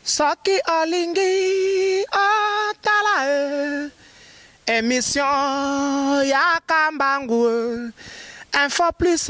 Soki olingi otala e emission ya kambangu e info plus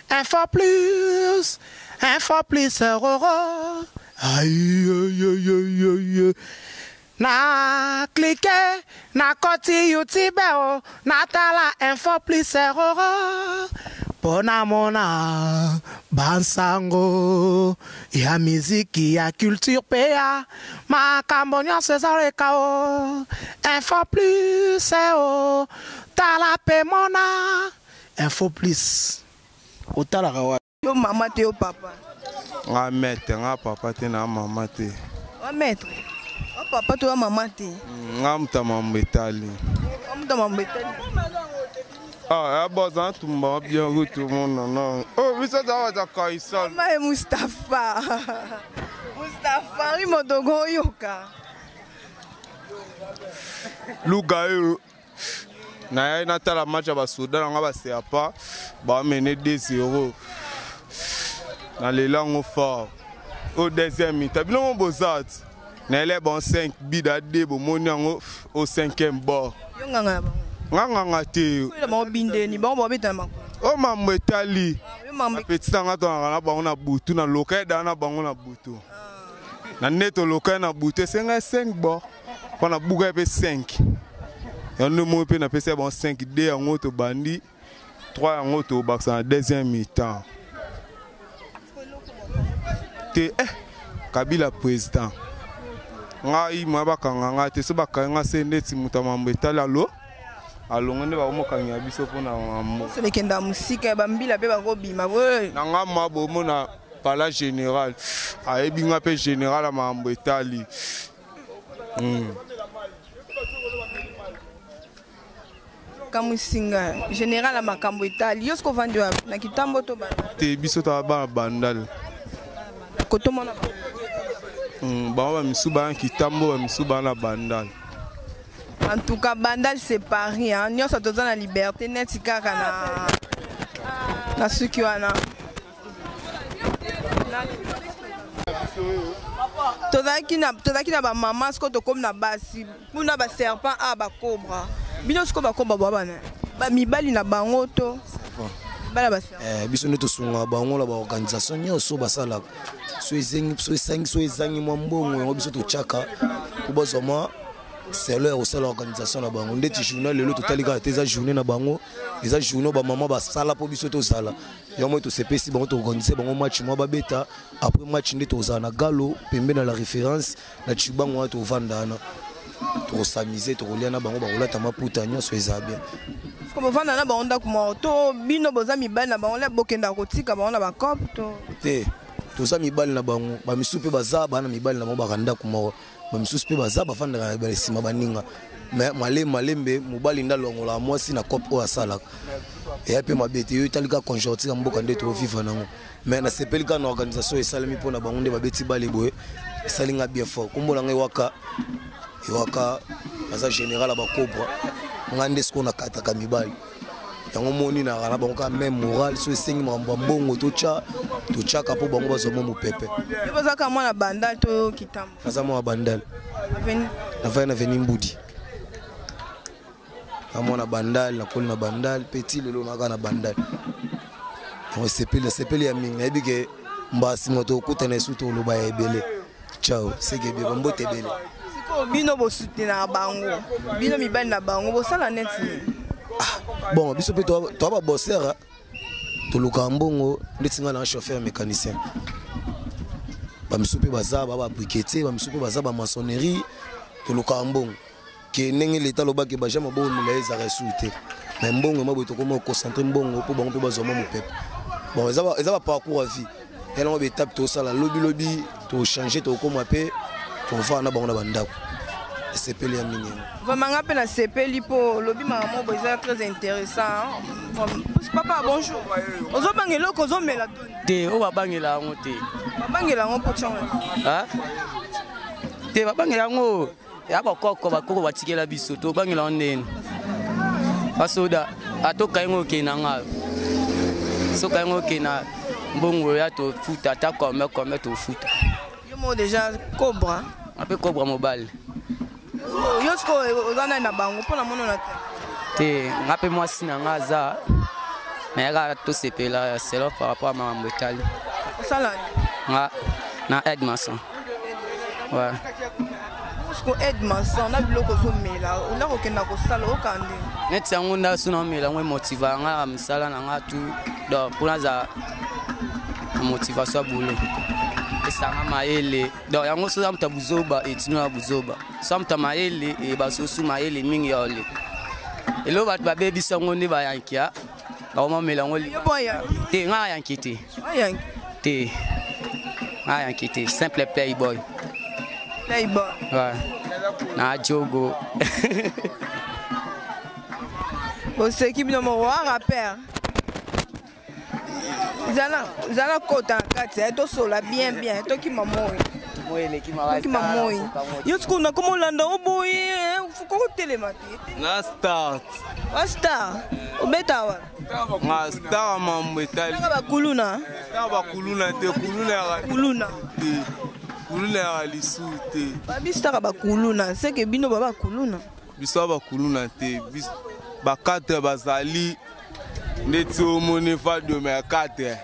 info plus info plus roro aïe na clique na koti youtube o natala info plus roro mpo namona bansango ya miziki ya culture mpe ya makambo nyonso ezoleka o info plus o tala mpe mona info plus otalaka wapi Yo mama te yo papa. Nga maître, nga papa te na mama te. Wa maître. Wa papa to wa mama te. Mm, nga muta mambo etali. Wa muta mambo etali. Ah, eh, boza tumba bien kutu mona na. Oh, biso za wa za kaisal. Mama e Mustafa. Mustafa rimodogo yoka. Luga yo. Nayai natala match ya basoda na nga baseapa bamene 2-0 nalela yango fort au deuxième mi-temps bino mo boza ti nayele bon 5 bida 2 bomoni yango au cinquième bord nga nganga te o mambo etali apeti na nga tongaka na bango na butu na loka edaa na bango na butu na nde toloka na butu esengai 5 bord mpo na buka ye mpe 5 yango nde moi mpe napesi ya bango 5 d yango tobandi 3 yango tobakisa na deuxième mi-temps te eh, kabila président ngai mwa bakanga ngai te so bakangi ngai se ndeti moto ya mambo etali alo alongo nde bakomokangela biso mpo na mambo ekenda mosika ya bambila mpe bakobima na ngai mwa bomona pala général ayebi nga mpe général ya makambo etali mm. kamusinga général ya makambo etali yo soki ovandi wapi na kitambo to te biso toa bana bandal kotomona mm, bango bamisu bana kitambo bamisu bana bandal En tout cas, Bandal c'est Paris. Hein. Nyonso toza na liberté neti kaka na na suki wana. Tozalaki na tozalaki na ba mama siko tokomi na basi kuna ba serpent a ba cobra. Bino siko ba cobra ba bana. Ba mibali na bango to bala ba serpent. Eh, biso nde tosungaka bango na baorganisation nyonso basalaka so esangi so ezangi mwa mbongo yango biso totyaka mpo bazwa mwa selo ya kosala organisation na bango ndeti journée lelo totali kaka te eza journée na bango eza journée bamama basala mpo biso tozala yango moi tosepesi bango toorganise bango match mwa babeta après match nde tozala na galo pembe na la référence na chibango wana tovanda wana tokosamise tokolia na bango bakolata maputa nyonso eza bien bovanda na bango ndako moko to bino boza mibali na bango bokenda kotika bango na bacope to te toza mibali na bango bamisusu mpe baza bana mibali na bango baka ndako moko bamisusu mpe baza bafandaka na nsima baninga me malembe malembe mobali nde alongolaka mwasi na cope oyo asalaka eya mpe mabe te yo etali kaka conjoncture ya mboka nde tovivre nango me nasepeli kaka na organisation esalemi mpo na bango nde babeti bale boye esali nga bien fort nkombo na ngai ewaka ewaka naza général ya bacobra ngai nde sikoyo nakataka mibali yango moni naka na bango kaka meme moral so esengi makambo ya mbongo totya totyaka mpo bango bazwa mwa mopepe yo bozalaka mwana bandal to kitambo naza mwana bandal navandi na veni mbudi na mwana bandal nakoli na bandal mpe ti lelo naka na bandal yango esepeli nasepeli ya mingi nayebi ke mbala nsima tokutana esu toloba ya ebele ciao seke ebeba mbote ebele sikoyo bino bosutenaka bango bino mibali na bango bosala neti nini ah, bon biso mpe toa babosere tolukaka mbongo ndeti ngai na chauffeur mécanicien bamisusu mpe baza ba babriquetier bamisusu mpe baza bamaçonnerie tolukaka mbongo ke ndenge leta alobaki baja maboko milayi ezalaka esusu te mais mbongo ema boye tokoma koconcentre mbongo mpo bango mpe bazwa mwa mopepe bon eza baparcours ya vie ya nango baetape tosala lobilobi tochange tokokoma mpe tovanda na bango na bandako esepeli ya mingi yango vraiment nga mpe nasepeli mpo olobi makambo moko eza très intéressant papa bonjour ozobanga eloko ozomela to te oyo babangela yango te babangela yango mpo tiango te babangela yango ya bakoko bakoko batikela biso tobangela ngo ndeni basoda atoka yango okende na nga soka yango okende na mbongo ya tofuta ata kome kome tofuta yo Yo moko déjà cobra. Nga mpe cobra mobali. Yo sikoyo oza nani na bango mpo na monona te? Te, nga mpe mwasi na nga aza nayaka tosepela selo par rapport ya makambo etali. Osala? Nga na aide maçon, ouais. Siko aide maçon na biloko ozomela, ola kokenda kosala okande? Neti yango nda so naomela yango, emotiva nga na misala na nga tu. Donc mpo naza na motivation ya boulot, esanga mayele. Donc yango so za moto ya buzoba, etino ya buzoba, so moto ya mayele ebasosu mayele mingi ya oleka. Eloko bato babebisa yango nde bayankia bakomamela yango. Yo boya? Te, nga ayanki te. Oyanki? Te, nga ayanki te, simple playboy. Playboy. Ouais. Na jogo. Oseki bino moko wa rapper. Zala zala, kota na kati tosola bien bien, tokima moi, tokima moi. Yo sikoyo nakoma olanda o boye, kokotelema te. Na start. Wa star, obeta wa? Nga star mambo etali. Kaka bakuluna? Star bakuluna te, kuluna yaka. Kuluna. Te, kuluna yaka lisu te. Babi star bakuluna, seke bino ba bakuluna. Biso bakuluna te. Ba4 bazali ndeti omoni fadome ya 4.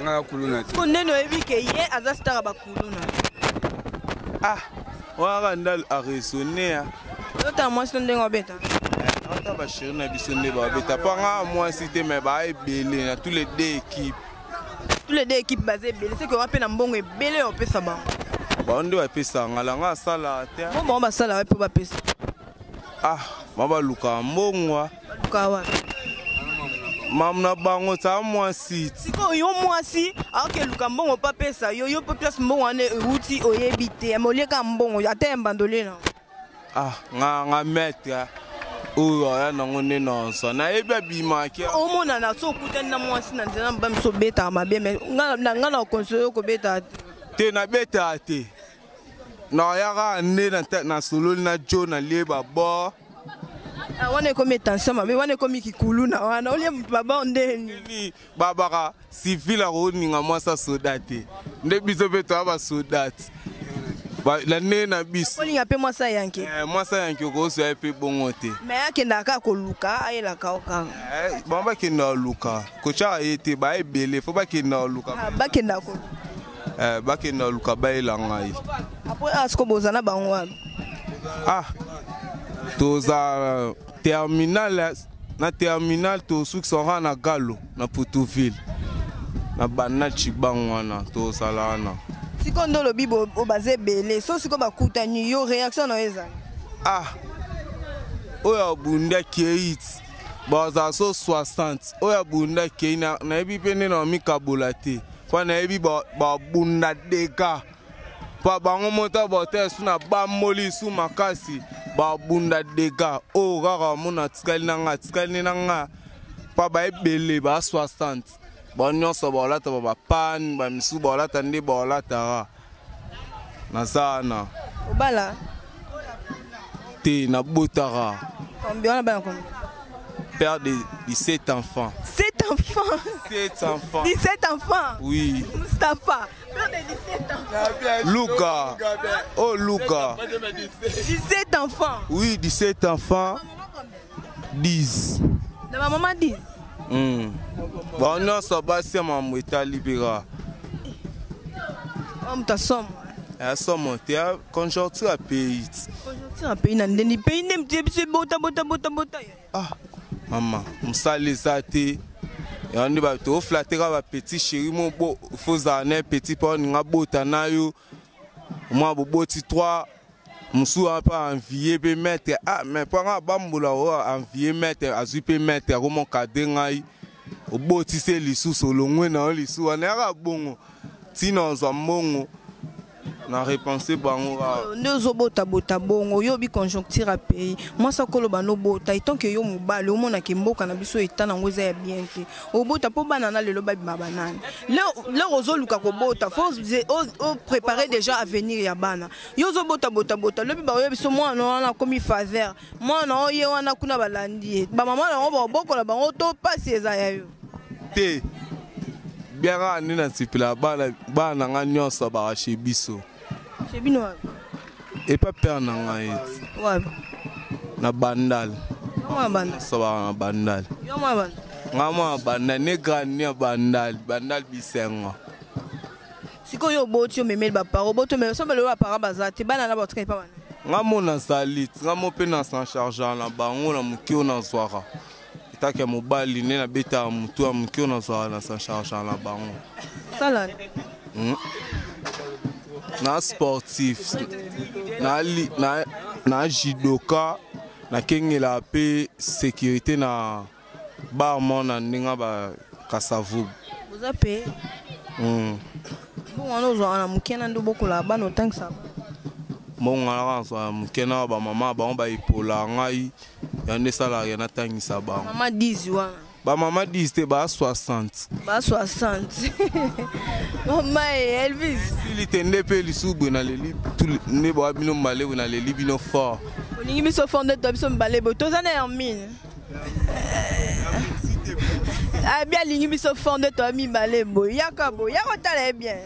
Nga kuluna te. Ko ndeni oyebi ke ye aza star ya bakuluna? Ah, wana nda araisonne. Ozotala mwasi to ndenge obeta? Ata bachéri na biso nde babeta, mpo nga mwasi te, me baa ebele na tous les deux équipes. Tous les deux équipes baza ebele, seke owa mpe na mbongo ebele oyo opesa bango. Bango nde bapesaka nga, langa asala te. Mo bango basala wapi mpo bapesa? Ah, bango balukaka mbongwa. Baluka wapi? Mamu na bango saa mwasi. Sikoyo yo mwasi aokeluka mbongo mpo apesa yo, yo mpo place mbongo wana euti oyebi te, me olieka mbongo ata ya mbandole na. Ah, nga maître oyo aya nango nde na ozwa, nayebi abimaki. Omonana so okutani na mwasi na nzela, mba miso obetaka mabe, me nga na oconseille yo kobetaka te. Te, nabetaka te, nayaka nde nasololi na jo, nalie babord. Ah, wana ekomi tension mabe, wana ekomi kikuluna, wana olie moto baba ndeni. Nini babaka civil akoninga mwasi asoda te, nde biso mpe toya basoda te na ndenge na biso. Olinga mpe mwasi ayanke? Eh, mwasi ayanke okozwa ye mpe bongo te. Me akendaka kaka koluka, ayelaka o kaka? Eh, bango bakenda koluka, kotyaka ye te, baya ebele, fo bakenda koluka. Ah, bakendaka koluka. Eh, bakenda koluka, bayela ngai. Après ah, siko boza na bango wapi? Ah, toza terminal, na terminal tosukisa kaka na galo na Poutuville, na banda Cibango wana tozala wana. Sikoyo nde olobi baza ebele, so sikoyo bakutani yo, réaction na yo ezali? Ah, oyo abundi akei ti bazala so 60, oyo abundi akei, nayebi mpe nde na mikabola te, mpo nayebi babunda dega, mpo bango moto bota esu na bamboli su makasi, babunda dega. Oyo kaka omona atikali na nga, atikali nde na nga, mpo baebele ba 60, bango nyonso baolata ba bapane, bamisusu baolata nde baolataka, naza wana. Obala? Te, nabotaka. Combien wana bana, combien? Père de 17 enfants. 7 enfants? 7 enfants. 17 enfants? Oui. Mustapha, père de 17 enfants. Luka, oh Luka. 17 enfants? Oui, 17 enfants, 10. Na bamama 10? Bango nyonso basi ya mambo etali mpe kaka. Oyo moto asomo. Ya somo te, ya conjoncture ya pays ti. Conjoncture ya pays na ndeni? Pays nde moto yebiso ebota bota bota bota. Ah mama, mosala eza te, yango nde bato oflatter kaka bapetit chéri mo bo fozala na ye petit, mpo oninga bota na yo mwa boboti 3 mosusu wana mpe envie mpe maître. Ah, mais mpo anga abambola oyo envie maître, azwi mpe maître akomokadre ngai, obotisi ye lisusu, olongwe na yo lisusu wana, yaka bongo ntina ozwa mbongo na repense bango kaka. Nde ozobotabota bongo, yo obi conjoncture ya pays, mwasi akoloba nobota etanke yo mobali omonaka mboka na biso eta nango eza ya bien te, obota mpo bana na lelo babima banani? Lero ozoluka kobota, fo opréparer déjà avenir ya bana. Yo ozobotabotabota, lobi baoyo biso mwana wana akomi faveur, mwana oyo ye wana kuna balandi ye, bamama nango baobokola bango to pasi eza ya yo. Te. Bien kaka nde nasepela bana bana na ngai nyonso baka chez biso. Chez bino wapi? Epa père na ngai eti. Wapi? Na Bandal. Mwa Bandal. Nyonso baka na Bandal. Yo mwa Bandal. Nga mwa Bandal ne grand ne Bandal, Bandal bisengo. Sikoyo oboti omemeli baparent oboti omemeli soki lelo baparent baza te bana na batikali pa bana. Nga mo nazali nga mo mpe na s'en chargeaka na bango na moke oyo nazwaka etake ya mobali nde nabetaka motu ya moke oyo nazwaka na s'en chargeaka na bango. Sala. Na sportif na, na, na judoka nakengelaka mpe sécurité na bar mo na ndenge ba Kasavubu. Oza pe. Bongo wana ozwaka na moke na nde obokolaka bana otangisa. Mbongo wana kaka nazwaka na moke na bamama bango baepola ngai yango nde esalaka ya natangisa bango. Mama 10 wana. Bamama 10 te ba 60. Ba 60. Mama e Elvis. Sili te nde mpe lisusu boye naleli nde bawa bino mibale boye naleli bino fort. Olingi biso fort nde toa biso mibale boye toza na Hermine. Abi alingi biso fort nde toa mibale boye yaka boye yaka otala ye bien.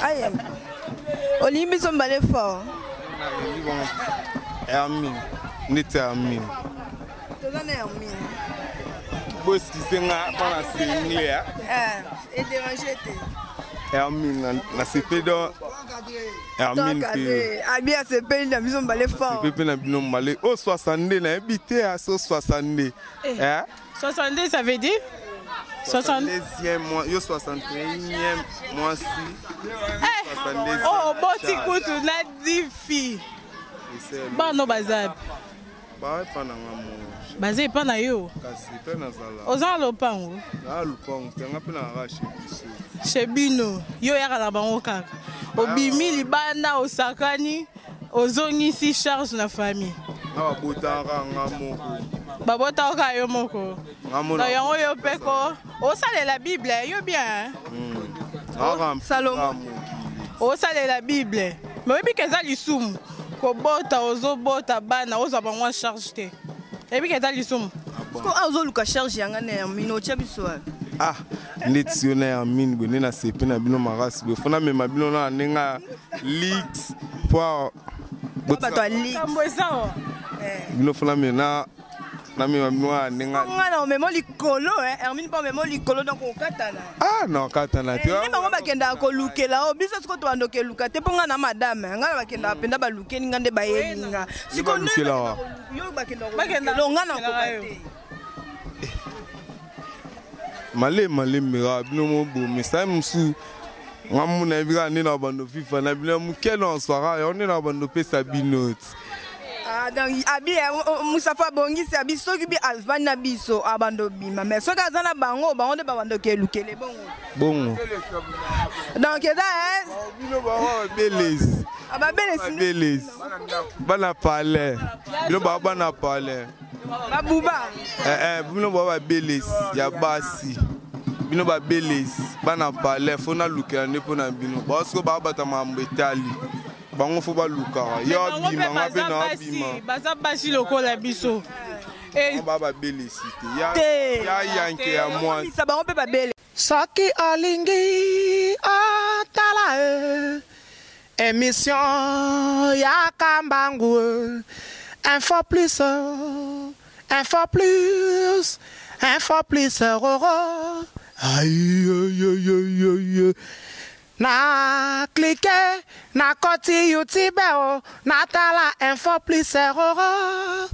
Aye. Olingi biso mibale fort. Hermine ndeti Hermine. Toza na Hermine. Bo excuse nga mpo na single ya. Eh, e dérange te. Hermine nasepeli do Hermine mpe. Abi asepeli na biso mibale fort. Mpe na bino mibale o 62 nayebi te ya so 62. Eh? 62 ça veut dire 62e mois yo 61e mwasi. Eh, oh boti kutu na 10 filles. Bano baza Baepa na nga mo. Baza epa na yo. Kasi pe nazala. Oza na lopango? Na lopango te nga pe na kaka chez biso. Chez bino, yo yaka na bango kaka. Obimi libanda osakani ozongisi charge na famille. Nga babotaka nga moko. Babotaka yo moko. Nga yango yo pe ko osalela Bible yo bien. Salomo. Osalela Bible. Mais oyebi ke eza lisumu kobota ozobota bana ozwa bango en charge te. Oyebi ke eza lisumu. Siko awa ozoluka charge yanga na Hermine otia biso wapi? Ah ndeti yo na Hermine boye nde nasepe na bino makasi boye fo namema bino na ndenge ya lix po bato ya lix Kambo eza wa. Bino fo namema namema bino na ndenge nga na omema likolo Hermine mpo omema likolo donc okatana. Ah na okatana te. Nde bango bakendaka kolukela o biso sikoyo tobanda keluka te mpo nga na madame nga na bakendaka mpenza balukeli nga nde bayeli nga. Sikoyo nde Balukela wa. yo bakendaka kolukela nga na koka te. Malembe malembe kaka bino mobomisa mosusu nga mona yebi kaka nde na bando fifa na bino moke na oswaka yango nde na bando pesa bino ti. Ah, donc abi Musafa abongisi abi soki bi avandi na biso abando bima mais soki aza na bango bango nde babando kelukele bongo. Bongo. Donc eza bino bango babelesi. Babelesi. Babelesi. Bana palais. Bino bango bana palais. Babuba. Bino bango babelesi ya basi. Bino babelesi bana palais fo nalukela nde mpo na bino. Bango sikoyo babata makambo etali. Bango fo balukaka. Yo abima nga mpe na abima. Baza basi lokola biso. Bango babelesi te. Ya yanke ya mwasi. Bango mpe babele. Soki olingi otala émission ya Kambangu Info Plus, Info Plus, Info Plus, roro. Aïe, aïe, aïe, aïe. Na cliquer, na koti YouTube, na tala Info Plus, roro.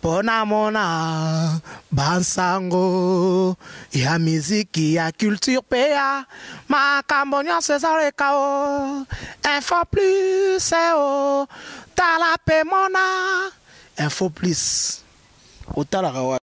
Pona mona bansango ya miziki ya culture pa makambo nyonso ezaleka o Info Plus o tala pe mona Info Plus otalaka wa.